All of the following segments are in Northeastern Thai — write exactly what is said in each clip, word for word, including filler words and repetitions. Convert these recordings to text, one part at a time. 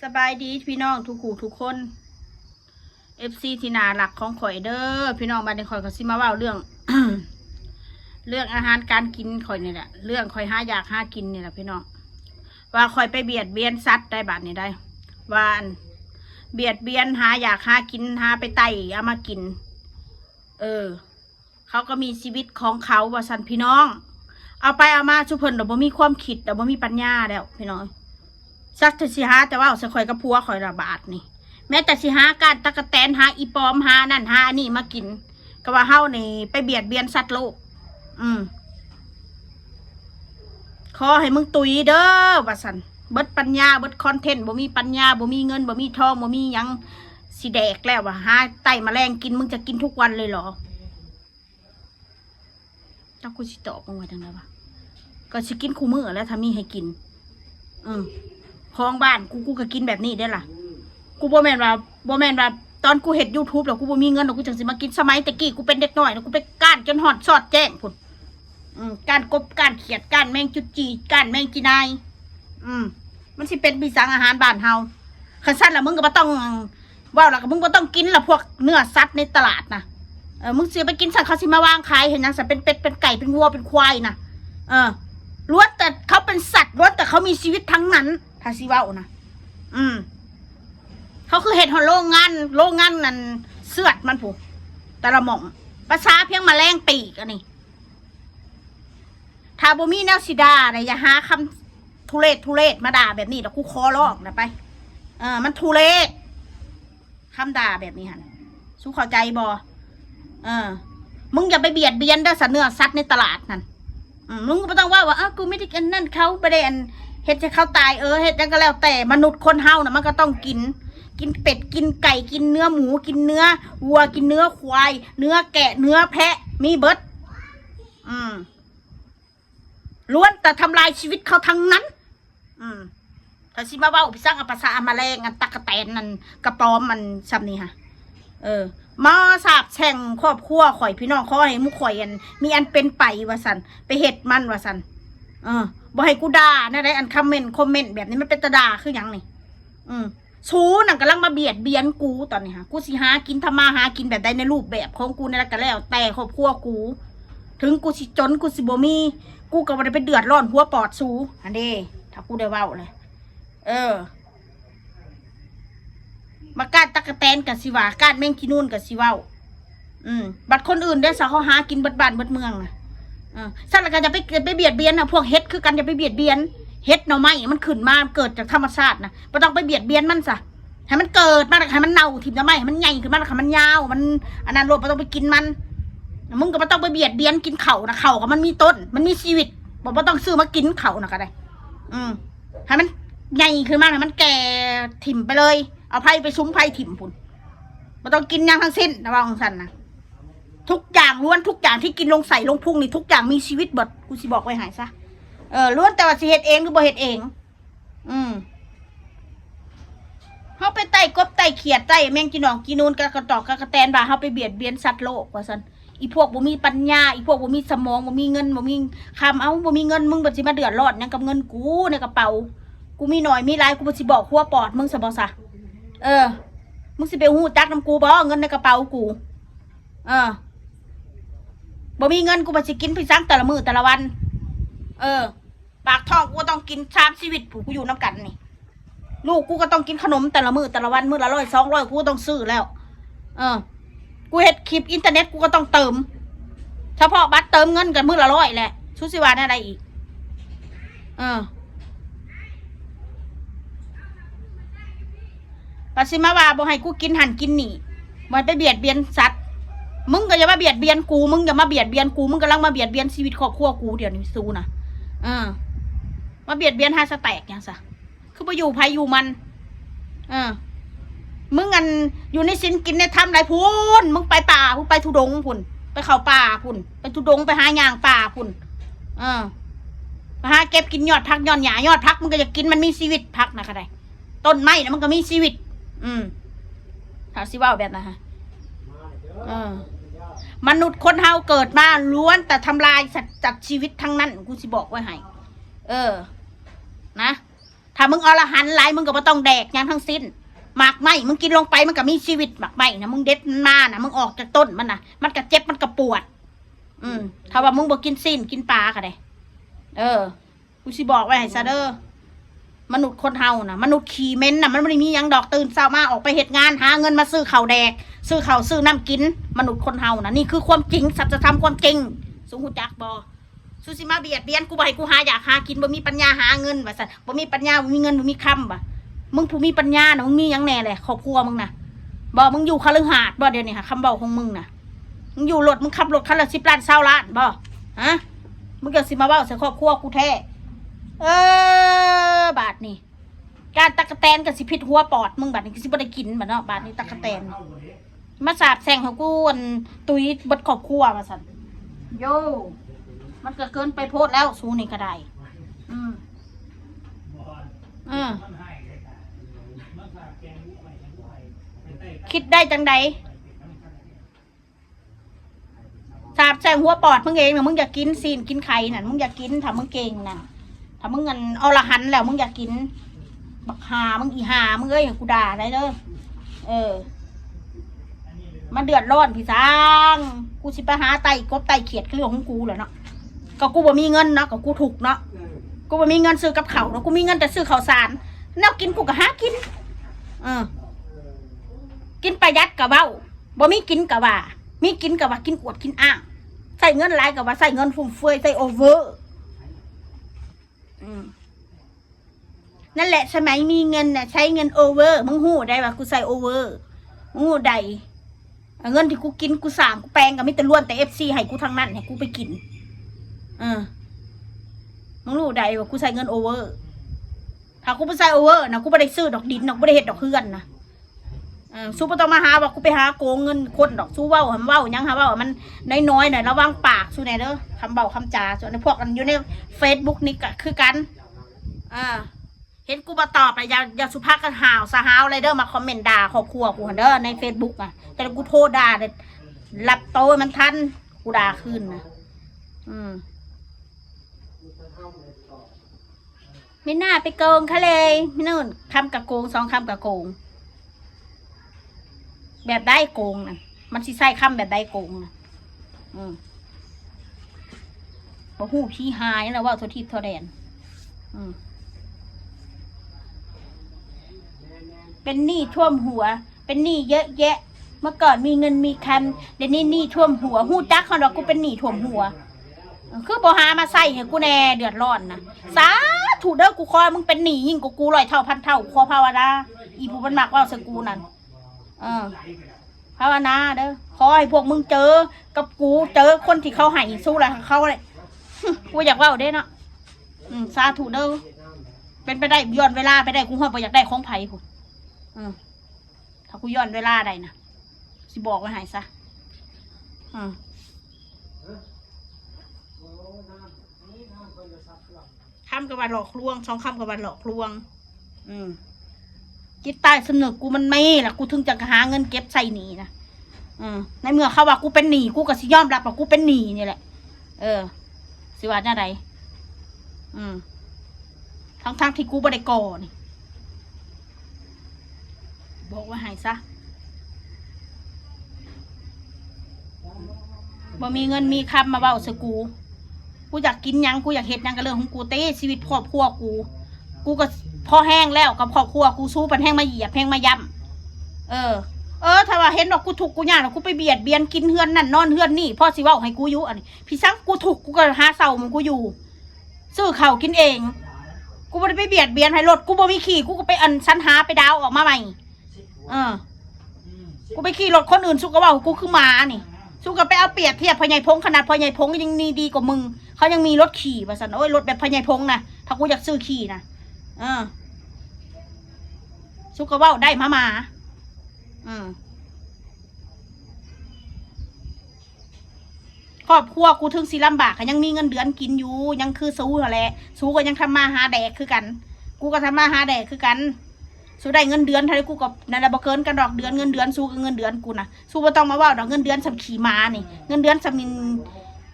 สบายดีพี่น้องทุกผู้ทุกคน เอฟซี ที่น่ารักของข่อยเด้อ พี่น้อง บัดนี้ข่อยก็สิมาเว้าเรื่อง เรื่องอาหารการกินข่อยนี่แหละ เรื่องข่อยหาอยากหากินนี่แหละพี่น้อง ว่าข่อยไปเบียดเบียนสัตว์ได้ บัดนี้ได้ ว่าอันเบียดเบียนหาอยากหากิน หาไปไต่เอามากิน เออ เขาก็มีชีวิตของเขาว่าซั่นพี่น้อง เอาไปเอามาซุเพิ่นน่ะบ่มีความคิดน่ะบ่มีปัญญาแล้วพี่น้อง สักแต่สิหาแต่เว้าใส่ข่อยกับผัวข่อยละบาดนี่ แม้แต่สิหาก้านตั๊กแตนหาอีปอมหานั่นหาอันนี้มากิน ก็ว่าเฮานี่ไปเบียดเบียนสัตว์โลก อืม ขอให้มึงตุยเด้อว่าซั่น เบิดปัญญาเบิดคอนเทนต์ บ่มีปัญญา บ่มีเงิน บ่มีทอง บ่มีหยังสิแดกแล้วว่าหาไต่แมลงกิน มึงจะกินทุกวันเลยเหรอ แล้วกูสิตอบมึงว่าจังได๋วะ ก็สิกินคู่มื้อแล้วถ้ามีให้กิน อืม ของบ้านกู กูก็กินแบบนี้เด้อล่ะ กูบ่แม่นว่า บ่แม่นว่า ตอนกูเฮ็ดยูทูบแล้วกูบ่มีเงินแล้วกูจั่งสิมากิน สมัยแต่กี้กูเป็นเด็กน้อยนะ กูไปก้านจนฮอดซอดแจ้งพุ้น อืม ก้านกบ ก้านเขียด ก้านแมงจุดจี ก้านแมงจีนาย อืม มันสิเป็นปีสังอาหารบ้านเฮา คันซั่นล่ะมึงก็บ่ต้อง เว้าแล้วก็มึงบ่ต้องกินละพวกเนื้อสัตว์ในตลาดนะ เออ มึงสิไปกินซั่นเขาสิมาวางขายเห็นหยังซั่น เป็นเป็ด เป็นไก่ เป็นวัว เป็นควายนะ เออ ล้วนแต่เขาเป็นสัตว์ ล้วนแต่เขามีชีวิตทั้งนั้น ถ้าสิเว้านะ อืม เขาคือเฮ็ดฮอดโรงงาน โรงงานนั่นเสือดมันพุ้น แต่ละหม่อง ประสาเพียงแมลงปีกอันนี้ ถ้าบ่มีแนวสิด่านะอย่าหาคำทุเรศทุเรศมาด่าแบบนี้ดอก กูขอร้องนะไป เออ มันทุเรศ คำด่าแบบนี้หั่น สูเข้าใจบ่ เออ มึงอย่าไปเบียดเบียนเด้อสัตว์เนื้อสัตว์ในตลาดนั่น อืม มึงก็บ่ต้องว่าว่า อ้าว กูไม่ได้อันนั่น เขาบ่ได้อัน เฮ็ดให้เขาตาย เออ เฮ็ดหยังก็แล้วแต่ มนุษย์คนเฮาน่ะ มันก็ต้องกิน กินเป็ด กินไก่ กินเนื้อหมู กินเนื้อวัว กินเนื้อควาย เนื้อแกะ เนื้อแพะ มีเบิด อืม ล้วนแต่ทำลายชีวิตเขาทั้งนั้น อืม ถ้าสิมาเว้าไปสร้างอัปสาอำมะแรง อันตั๊กแตน อันกระป๋อม อันซ่ำนี่ฮะ เออ มาสาปแช่งครอบครัวข่อย พี่น้อง ขอให้หมู่ข่อยอัน มีอันเป็นไปว่าซั่น ไปเฮ็ดมันว่าซั่น เออ บ่ให้กูด่าแนวใด อันคอมเมนต์ คอมเมนต์แบบนี้มันเป็นตาด่าคือหยังนี่ อืม สูนั่นกำลังมาเบียดเบียนกูตอนนี้ฮะ กูสิหากิน ทำมาหากินแบบใดในรูปแบบของกูนี่แหละก็แล้วแต่ครอบครัวกู ถึงกูสิจน กูสิบ่มี กูก็บ่ได้ไปเดือดร้อนหัวปอดสู อันเด้ ถ้ากูได้เว้าเลย เออ มาก้านตั๊กแตนก็สิว่า ก้านแมงจีนูนก็สิเว้า อืม บัดคนอื่นเด้อ ซะเขาหากินเบิดบ้านเบิดเมืองนะ เออ ซั่นแล้วก็อย่าไป ไปเบียดเบียนนะ พวกเห็ดคือกัน อย่าไปเบียดเบียน เห็ดหน่อไม้มันขึ้นมา เกิดจากธรรมชาตินะ บ่ต้องไปเบียดเบียนมันซะ ให้มันเกิดมาแล้วให้มันเน่าถิ่มหน่อไม้ ให้มันใหญ่ขึ้นมาแล้วให้มันยาว มัน อันนั้นโลด บ่ต้องไปกินมัน มึงก็บ่ต้องไปเบียดเบียนกินข้าวนะ ข้าวก็มันมีต้น มันมีชีวิต บ่ บ่ต้องซื้อมากินข้าวนะก็ได้ อืม ให้มันใหญ่ขึ้นมา ให้มันแก่ถิ่มไปเลย เอาไผไปสุมไผถิ่มพุ้น บ่ต้องกินหยังทั้งสิ้น ระวังซั่นนะ ทุกอย่างล้วน ทุกอย่างที่กินลงใส่ลงพุงนี่ ทุกอย่างมีชีวิตเบิด กูสิบอกไว้ให้ซะ เออ ล้วนแต่ว่าสิเฮ็ดเองหรือบ่เฮ็ดเอง อืม เฮาไปไต่กบไต่เขียดไต่แมงจีนองจีนูนกับกระตอกกับกระแตน ว่าเฮาไปเบียดเบียนสัตว์โลกว่าซั่น อีพวกบ่มีปัญญา อีพวกบ่มีสมอง บ่มีเงิน บ่มีคำ เอ้า บ่มีเงิน มึงบ่สิมาเดือดร้อนหยังกับเงินกูในกระเป๋า กูมีน้อยมีหลาย กูบ่สิบอกหัวปอดมึงซะบ่ซะ เออ มึงสิไปฮู้จักนำกูบ่ เงินในกระเป๋ากู เออ บ่มีเงิน กูบ่สิกินพิซังแต่ละมื้อแต่ละวัน เออ ปากท้องกูก็ต้องกินสามชีวิตผู้กูอยู่นำกันนี่ ลูกกูก็ต้องกินขนมแต่ละมื้อแต่ละวัน มื้อละร้อยสองร้อย กูก็ต้องซื้อแล้ว เออ กูเฮ็ดคลิปอินเทอร์เน็ต กูก็ต้องเติม เฉพาะบัตรเติมเงินกันมื้อละร้อยแหละ สูสิว่าแนวใดอีก เออ บัดสิมาว่าบ่ให้กูกินหั่นกินนี่ บ่ให้ไปเบียดเบียนสัตว์ มึงก็อย่ามาเบียดเบียนกู มึงอย่ามาเบียดเบียนกู มึงกำลังมาเบียดเบียนชีวิตครอบครัวกูเดี๋ยวนี้ สูนะ เออ มาเบียดเบียนหาสแต็กหยังซะ คือบ่อยู่ไผอยู่มัน เออ มึงอันอยู่ในศีลกินในธรรมหลายพุ้น มึงไปป่าพุ้น ไปธุดงค์พุ้น ไปเข้าป่าพุ้น ไปธุดงค์ ไปหาย่างป่าพุ้น เออ ไปหาเก็บกินยอดผักยอดหญ้า ยอดผักมึงก็อยากกิน มันมีชีวิต ผักนะก็ได้ ต้นไม้นะมันก็มีชีวิต อืม ถ้าสิเว้าแบบนั้นฮะ เออ มนุษย์คนเฮาเกิดมาล้วนแต่ทำลายสัตว์ สัตว์ชีวิตทั้งนั้น กูสิบอกไว้ให้ เออ นะ ถ้ามึงอรหันต์หลาย มึงก็บ่ต้องแดกหยังทั้งสิ้น หมากไม้ มึงกินลงไป มันก็มีชีวิต หมากไม้นะ มึงเด็ดมันมานะ มึงออกจากต้นมันนะ มันก็เจ็บ มันก็ปวด อืม ถ้าว่ามึงบ่กินซีนกินปลาก็ได้ เออ กูสิบอกไว้ให้ซะเด้อ มนุษย์คนเฮานะ มนุษย์ขี้เหม็นนะ มันบ่ได้มีหยังดอก ตื่นเช้ามาออกไปเฮ็ดงาน หาเงินมาซื้อข้าวแดก ซื้อข้าวซื้อน้ำกิน มนุษย์คนเฮานะ นี่คือความจริง สัจธรรมความจริง สูฮู้จักบ่ สูสิมาเบียดเบียนกู บ่ให้กูหาอยากหากิน บ่มีปัญญาหาเงินว่าซั่น บ่มีปัญญา บ่มีเงิน บ่มีคำบ่ มึงผู้มีปัญญานะ มึงมีหยังแน่แหละ ครอบครัวมึงนะ บ่ มึงอยู่คฤหาสน์บ่ เดี๋ยวนี้หา คำเว้าของมึงนะ มึงอยู่รถ มึงขับรถคันละสิบล้าน ซาวล้านบ่ ฮะ มึงก็สิมาเว้าใส่ครอบครัวกูแท้ เออ บาดนี้ การตั๊กแตนก็สิผิดหัวปอด มึงบาดนี้ก็สิบ่ได้กินบาดเนาะ บาดนี้ตั๊กแตน มาสาปแช่งให้กูอัน ตุยเบิดครอบครัวว่าซั่น โย มันก็เกินไปโพดแล้ว สูนี่ก็ได้ อืม อืม คิดได้จังใด สาปแช่งหัวปอดมึงเองนะ มึงอยากกินซีนกินไข่นั่น มึงอยากกิน ถ้ามึงเก่งนั่น ถ้ามึงอันอรหันต์แล้ว มึงอยากกิน บักห่ามึง อีห่ามึงเอ้ย กูด่าได้เด้อ เออ มาเดือดร้อนพี่ช้าง กูสิไปหาไต่กบไต่เขียดคือเรื่องของกูแหละเนาะ ก็กูบ่มีเงินเนาะ ก็กูทุกข์เนาะ กูบ่มีเงินซื้อกับข้าวเนาะ กูมีเงินแต่ซื้อข้าวสาร แนวกินกูก็หากิน เออ กินประหยัดก็เว้า บ่มีกินก็ว่า มีกินก็ว่ากินอวดกินอ้าง ใช้เงินหลายก็ว่าใช้เงินฟุ่มเฟือย ใช้โอเวอร์ อืม นั่นแหละ สมัยมีเงินน่ะ ใช้เงินโอเวอร์ มึงฮู้ได้ว่ากูใช้โอเวอร์ มึงฮู้ได้ เงินที่กูกิน กูสร้าง กูแปลง ก็มีแต่ล้วนแต่เอฟซีให้กูทั้งนั้น ให้กูไปกิน เออ มึงรู้ได้ว่ากูใช้เงินโอเวอร์ ถ้ากูบ่ใช้โอเวอร์นะ กูบ่ได้ซื้อดอกดินนะ กูบ่ได้เฮ็ดดอกเฮือนนะ เออ สูบ่ต้องมาหาว่ากูไปหาโกงเงินคนดอก สูเว้าหำเว้าหยังหาเว้ามันน้อยๆหน่อย ระวังปากสูแหน่เด้อ คำเว้าคำจา ส่วนในพวกกันอยู่ในเฟซบุ๊กนี่ก็คือกัน อ่า เห็นกูบ่ตอบนะ อย่า อย่าสุภาพกันห่าวสะห้าวเลยเด้อ มาคอมเมนต์ด่าครอบครัวกูหั่นเด้อ ในเฟซบุ๊กอ่ะ แต่กูโทรด่าเนี่ย รับโต้มันทัน กูด่าคืนนะ อืม ไม่น่าไปโกงเขาเลย ไม่นู่น คำกะโกง สองคำกะโกง แบบได้โกงนะ มันสิใช้คำแบบได้โกงนะ อืม บ่ฮู้ขี้หายแล้ว เว้าทั่วทิศทั่วแดน อืม เป็นหนี้ท่วมหัว เป็นหนี้เยอะแยะ เมื่อก่อนมีเงินมีคำ เดี๋ยวนี้หนี้ท่วมหัว ฮู้จักเขาดอก กูเป็นหนี้ท่วมหัว คือบ่หามาใส่ให้กูแน่ เดือดร้อนนะ สาธุเด้อ กูขอให้มึงเป็นหนี้ยิ่งกว่ากูร้อยเท่าพันเท่า ขอภาวนา อีผู้มันมักเว้าใส่กูนั่น เออ ภาวนาเด้อ ขอให้พวกมึงเจอกับกู เจอคนที่เขาให้สู้แล้วเขาเลย กูอยากเว้าเด้เนาะ อืม สาธุเด้อ เป็นไปได้ย้อนเวลาไปได้ กูฮอดบ่อยากได้ของไผพุ้น อืม ถ้ากูย้อนเวลาได้นะ สิบอกไว้ให้ซะ อืม คำก็ว่าหลอกลวง สองคำก็ว่าหลอกลวง อืม จิตใต้สำนึกกูมันมีล่ะ กูถึงจะหาเงินเก็บใช้หนี้นะ อืม ในเมื่อเขาว่ากูเป็นหนี้ กูก็สิยอมรับว่ากูเป็นหนี้นี่แหละ เออ สิว่าแนวใด อืม ทั้งๆที่กูบ่ได้ก่อนี่ บอกว่าให้ซะ บ่มีเงินมีคำมาเว้าใส่กู กูอยากกินหยัง กูอยากเฮ็ดหยังก็เรื่องของกูเต้ ชีวิตครอบครัวกู กูก็พอแฮงแล้วกับครอบครัวกู สูพัดแฮงมาเหยียบ แฮงมาย่ำ เออ เออ ถ้าว่าเห็นว่ากูทุกข์กูยากน่ะ กูไปเบียดเบียนกินเฮือนนั่นนอนเฮือนนี่ พ่อสิเว้าให้กูอยู่ อันนี้ พี่ซังกูทุกข์ กูก็หาเช้าของกูอยู่ ซื้อข้าวกินเอง กูบ่ได้ไปเบียดเบียนให้รถ กูบ่มีขี่ กูก็ไปอันสรรหาไปดาวออกมาใหม่ เออ กูไปขี่รถคนอื่น สุก็เว้ากูคือหมานี่ สุก็ไปเอาเปรียบเทียบพ่อใหญ่พงษ์ ขนาดพ่อใหญ่พงษ์ยังมีดีกว่ามึง เขายังมีรถขี่ว่าซั่น โอ้ย รถแบบพ่อใหญ่พงษ์นะ ถ้ากูอยากซื้อขี่นะ เออ สุก็เว้าได้หมาหมา อืม ครอบครัวกูถึงสิลำบาก ก็ยังมีเงินเดือนกินอยู่ ยังคือสูหั้นแหละ สูก็ยังทำมาหาแดกคือกัน กูก็ทำมาหาแดกคือกัน สูได้เงินเดือนเท่าใด กูก็นั่นแหละ บ่เกินกันดอก เดือน เงินเดือนสูกับเงินเดือนกูนะ สูบ่ต้องมาเว้าดอก เงินเดือนส่ำขี้หมานี่ เงินเดือนส่ำมิน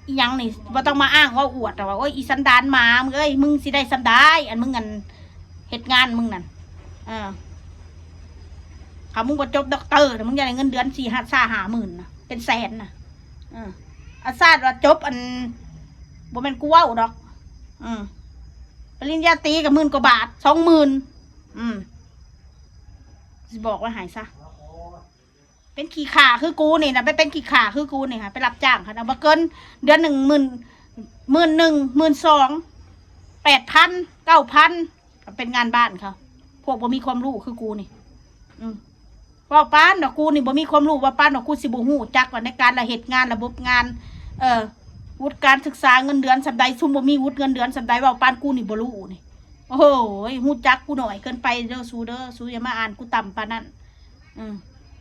อีหยังนี่ บ่ต้องมาอ้างเว้าอวดดอกว่า โอ้ย อีสันดานหมา มึงเอ้ย มึงสิได้ส่ำใด อันมึงอัน เฮ็ดงานมึงนั่น เออ ถ้ามึงบ่จบด็อกเตอร์น่ะ มึงจะได้เงินเดือนสี่ห้า ห้าหมื่นนะ เป็นแสนนะ เออ อาซาดว่าจบอัน บ่แม่นกูเว้าดอก อืม ปริญญาตรีก็หมื่นกว่าบาท สองหมื่น อืม สิบอกไว้ให้ซะ เป็นขี้ข้าคือกูนี่นะ ไปเป็นขี้ข้าคือกูนี่ค่ะ ไปรับจ้างเขานะ บ่เกินเดือนหนึ่งหมื่น หมื่นหนึ่ง หมื่นสอง แปดพัน เก้าพัน เป็นงานบ้านเขา พวกบ่มีความรู้คือกูนี่ อืม เว้าปานดอก กูนี่บ่มีความรู้ เว้าปานดอก กูสิบ่ฮู้จักว่าในการละเฮ็ดงาน ระบบงาน เอ่อ วุฒิการศึกษา เงินเดือนส่ำใด ซุมบ่มีวุฒิเงินเดือนส่ำใด เว้าปานกูนี่บ่รู้นี่ โอ้โห ฮู้จักกูน้อยเกินไปเด้อ สูเด้อ สูอย่ามาอ่านกูต่ำปานนั้น อืม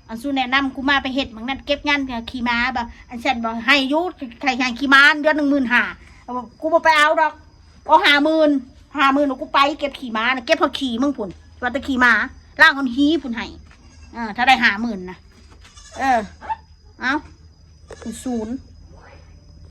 อันสูแนะนำกูมาไปเฮ็ดหม่องนั้น เก็บงานขี้หมาบ่ อันฉันบ่ให้อยู่ ใครให้ขี้หมาเดือนหนึ่งหมื่นห้า กูบ่ไปเอาดอก เอาห้าหมื่น ห้าหมื่น กูไปเก็บขี้หมานะ เก็บฮอดขี้มึงพุ้น ว่าแต่ขี้หมา ล้างฮอดหีพุ้นให้ เออ ถ้าได้ห้าหมื่นนะ เออ เอา ศูนย์